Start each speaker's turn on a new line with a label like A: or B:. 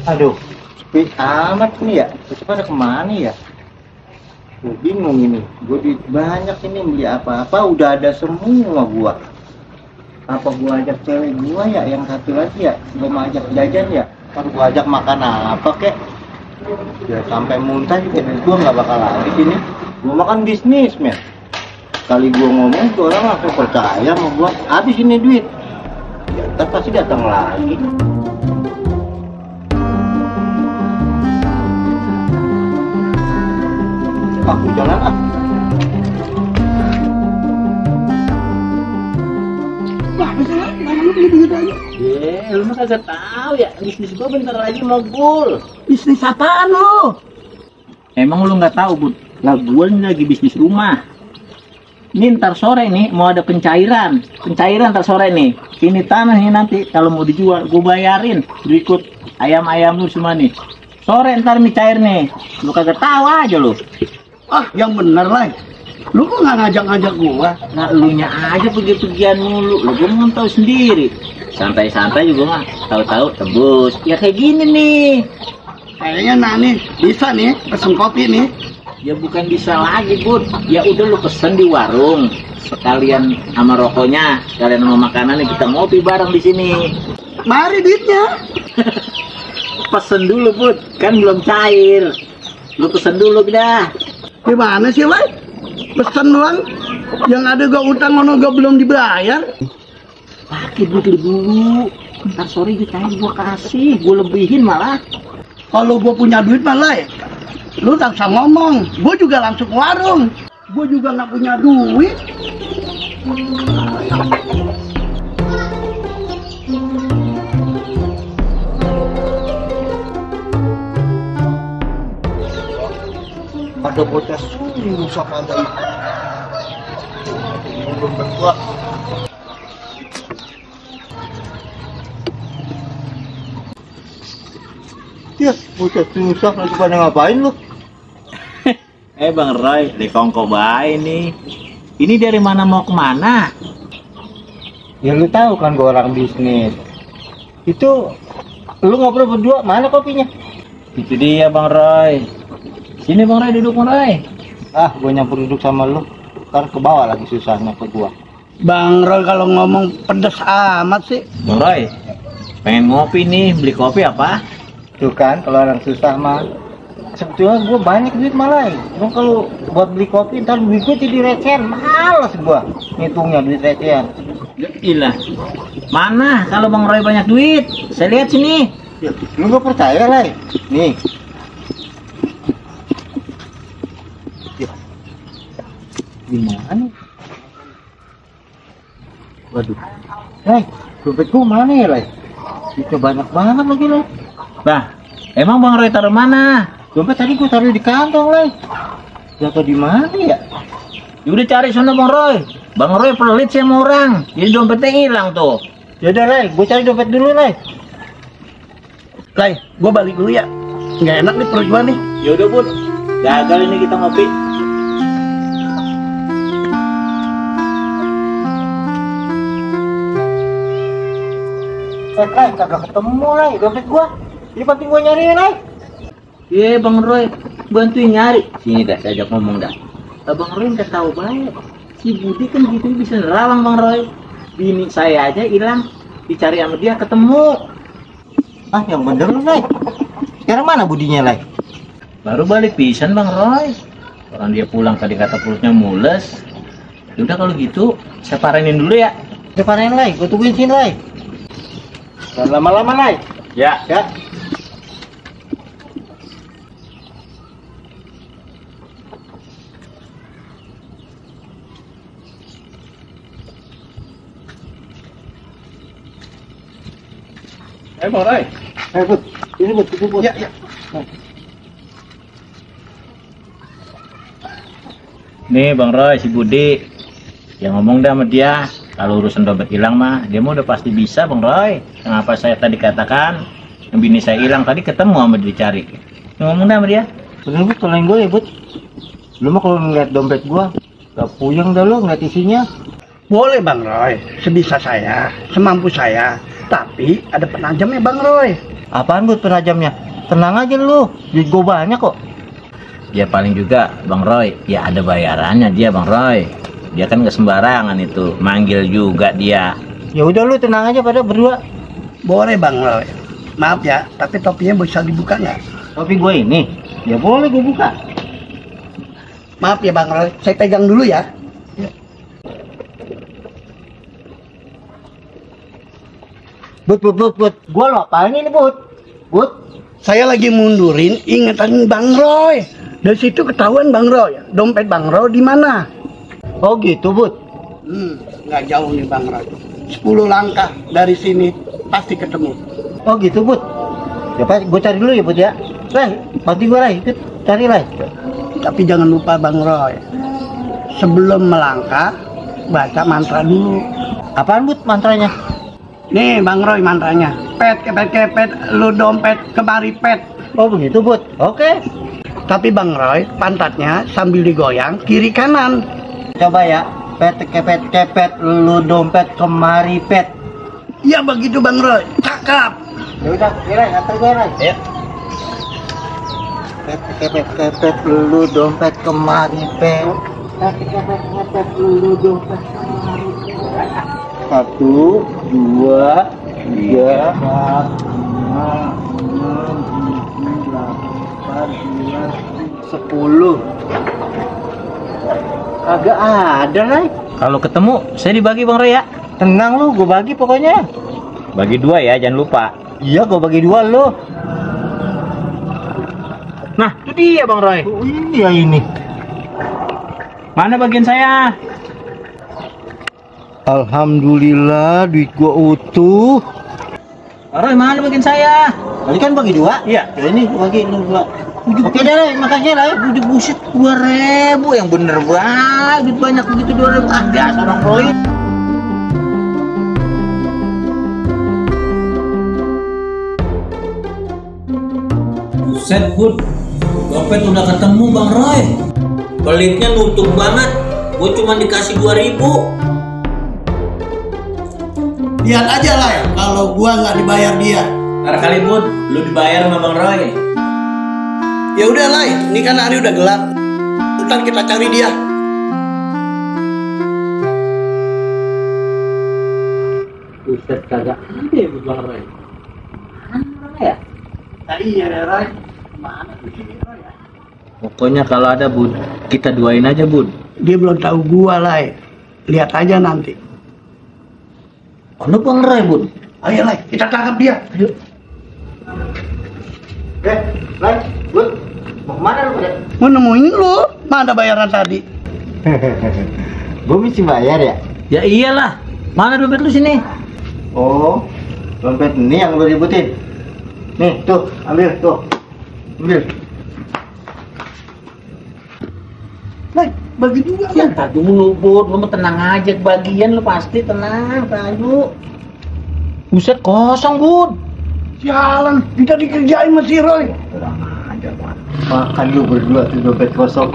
A: Aduh, sepi amat nih ya. Terus pada kemana ya? Gue bingung ini. Gue duit banyak ini, beli apa-apa udah ada semua gua. Apa gua ajak cewek gua ya, yang satu lagi ya, gua mau ajak jajan ya. Kan gua ajak makan apa kek? Ya sampai muntah juga duit gua nggak bakal habis ini. Gua makan bisnis, men. Kali gua ngomong tuh orang langsung percaya sama gua. Habis ini duit. Ya, ntar pasti datang lagi. Aku jalan ah.
B: Wah, misalnya, lu beli begitu aja.
C: Lu mah kagak tahu ya, bisnis gua bentar lagi mogul.
B: Bisnis apaan lu?
C: Emang lu nggak tahu, Bud? Lah gua ini lagi bisnis rumah. Ini ntar sore nih mau ada pencairan ntar sore nih. Ini tanah nih nanti kalau mau dijual gua bayarin berikut ayam-ayam lu semua nih. Sore ntar nih cair nih. Lu kagak tahu aja lu.
B: Ah, yang bener lah. Lu kok nggak ngajak-ngajak gua?
C: Nah, elunya aja pergi-pergian mulu. Lu gua mau tahu sendiri. Santai-santai juga mah, tahu-tahu tebus. Ya kayak gini nih.
B: Kayaknya Nani bisa nih pesen kopi nih.
C: Ya bukan bisa lagi, Bud. Ya udah lu pesen di warung. Sekalian sama rokoknya, sekalian sama makanannya kita ngopi bareng di sini.
B: Mari duitnya.
C: Pesen dulu, Bud. Kan belum cair. Lu pesen dulu dah.
B: Gimana sih, Lai? Pesen doang. Yang ada gua utang mana gua belum dibayar.
C: Pakai duit lu dulu. Ntar sore ditanya gua kasih, gua lebihin malah.
B: Kalau gua punya duit malah, lu tak usah ngomong. Gua juga langsung ke warung. Gua juga nggak punya duit.
A: Ada bocah suri rusak ada itu. Belum berdua. Ya, bocah rusak lagi pada ngapain lu?
C: Bang Roy, di kongko bae nih. Ini dari mana mau kemana?
A: Ya lu tahu kan gua orang bisnis. Itu lu ngobrol berdua, mana kopinya?
C: Itu dia Bang Roy. Sini Bang Roy, duduk Bang Roy.
A: Ah, gua nyampur duduk sama lu. Ntar ke bawah lagi susahnya ke gua.
B: Bang Roy kalau ngomong pedes amat sih.
C: Bang Roy, pengen ngopi nih, beli kopi apa?
A: Tuh kan, kalau orang susah mah. Sebetulnya gua banyak duit malah. Cuma kalau buat beli kopi ntar duit gua jadi recehan. Males gua ngitungnya duit recehan.
C: Ilah. Mana kalau Bang Roy banyak duit? Saya lihat sini.
A: Ya, lu gak percaya lah. Nih. Ya. Gimana? Waduh. Dompet gua mana ya, Lai? Itu banyak banget lagi, Lai.
C: Bah, emang Bang Roy taruh mana?
A: Dompet tadi gua taruh di kantong, Lai. Jatuh di mana ya?
C: Ya udah cari sana Bang Roy. Bang Roy pelit sama orang. Jadi dompetnya hilang tuh.
A: Yaudah, Lai, gua cari dompet dulu, Lai.
B: Lai, gua balik dulu ya. Nggak enak nih perut gua nih.
C: Ya udah Bud, gagal ini kita ngopi.
A: Lai, kagak ketemu, Lai, dompet gua. Ini penting gua nyariin, Lai.
C: Iya Bang Roy, bantuin nyari. Sini dah, saya ajak ngomong dah. Bang Roy nggak tahu banget. Si Budi kan gitu bisa nerawang Bang Roy. Bini saya aja hilang, dicari sama dia ketemu.
A: Ah, yang bener lu, Lai. Sekarang mana Budinya, Lai?
C: Baru balik pisan Bang Roy. Orang dia pulang tadi kata perutnya mules. Udah kalau gitu, saya parenin dulu ya.
A: Saya parenin, Lai. Gua tungguin sini, Lai. Jangan lama-lama, Lai.
C: Ya.
A: Ya.
C: Bang Roy.
A: Bud. Ini Bud, itu Bud.
B: Ya, ya.
C: Nih Bang Roy, si Budi. Yang ngomong dah sama dia. Kalau urusan dompet hilang mah, dia mah udah pasti bisa Bang Roy. Kenapa saya tadi katakan, yang bini saya hilang tadi ketemu sama dia dicari. Ngomong dah sama dia.
A: Bener Bud, tolongin gue ya Bud. Lu mah kalau ngeliat dompet gua, gak puyeng dah lu ngeliat isinya.
B: Boleh Bang Roy, sebisa saya, semampu saya. Tapi ada penajamnya Bang Roy.
A: Apaan Bud penajamnya? Tenang aja lu, duit gue banyak kok.
C: Ya paling juga Bang Roy, ya ada bayarannya dia Bang Roy. Dia kan nggak sembarangan itu, manggil juga dia.
A: Ya udah lu tenang aja pada berdua.
B: Boleh Bang Roy. Maaf ya, tapi topinya bisa dibuka nggak?
A: Topi gue ini, ya boleh gue buka.
B: Maaf ya Bang Roy, saya pegang dulu ya.
A: Bud. Gue lo apaan ini Bud?
B: Saya lagi mundurin ingatan Bang Roy. Dari situ ketahuan Bang Roy. Dompet Bang Roy di mana?
A: Oh gitu Bud.
B: Nggak jauh nih Bang Roy. 10 langkah dari sini pasti ketemu.
A: Oh gitu Bud. Ya Pak, gue cari dulu ya Bud ya. Rai, bantu gue Rai, ikut cari Rai.
B: Tapi jangan lupa Bang Roy. Sebelum melangkah, baca mantra dulu.
A: Apaan Bud mantranya?
B: Nih Bang Roy mantranya. Pet, kepet, lu dompet, kemari pet.
A: Oh begitu Bud. Oke.
B: Tapi Bang Roy, pantatnya sambil digoyang kiri kanan.
A: Coba ya. Pet, kepet, lu dompet, kemari pet.
B: Iya begitu Bang Roy. Cakep.
A: Ya udah, Rai, antar gue Rai. Ya. Pet, kepet, lu dompet, kemari pet. Pet, kepet, lu dompet, kemari pet. 1, 2, 3, 4, 5, 6, 7, 8, 9, 10. Kagak ada Rai.
C: Kalau ketemu, saya dibagi Bang Roy ya.
A: Tenang lu, gue bagi pokoknya.
C: Bagi 2 ya, jangan lupa.
A: Iya, gue bagi 2 lu.
C: Nah, itu dia Bang Roy.
A: Oh iya ini.
C: Mana bagian saya?
A: Alhamdulillah duit gua utuh.
C: Bang Roy, mana bagian saya?
A: Tadi kan bagi 2.
C: Iya.
A: Ya ini bagi lu 2. Oke deh, Rai, makasih Rai.
C: Udah buset 2.000 yang bener banget. Duit banyak begitu 2.000. Ah, biasa Bang Roy. Buset Bud, dompet udah ketemu Bang Roy. Pelitnya nutup banget. Gue cuma dikasih 2.000.
B: Lihat aja lah ya, kalau gua nggak dibayar dia.
C: Ntar kali Bud, lu dibayar sama Bang Roy.
B: Ya udah lah, ini kan hari udah gelap. Ntar kita cari dia.
C: Buset kagak ada ya Bang Roy. Mana ya?
B: Iya Roy. Mana tuh si Roy ya?
C: Pokoknya kalau ada Bud, kita duain aja Bud.
B: Dia belum tahu gua lah. Lihat aja nanti.
C: Mana Bang Roy Bud?
B: Ayo lah, kita tangkap dia. Ayo.
A: Rai, Bud. Mau kemana lu pada?
B: Mau nemuin lu, mana bayaran tadi?
A: Gua mesti bayar ya?
C: Ya iyalah. Mana dompet lu sini?
A: Oh, dompet ini yang lu ributin. Nih, tuh, ambil tuh. Ambil.
B: Lai, bagi 2
C: Ya ntar dulu Bud, lu mau tenang aja, kebagian lu pasti tenang, Tayu. Buset kosong Bud.
B: Sialan, kita dikerjain sama si Roy.
A: Makan lu berdua tuh dompet kosong.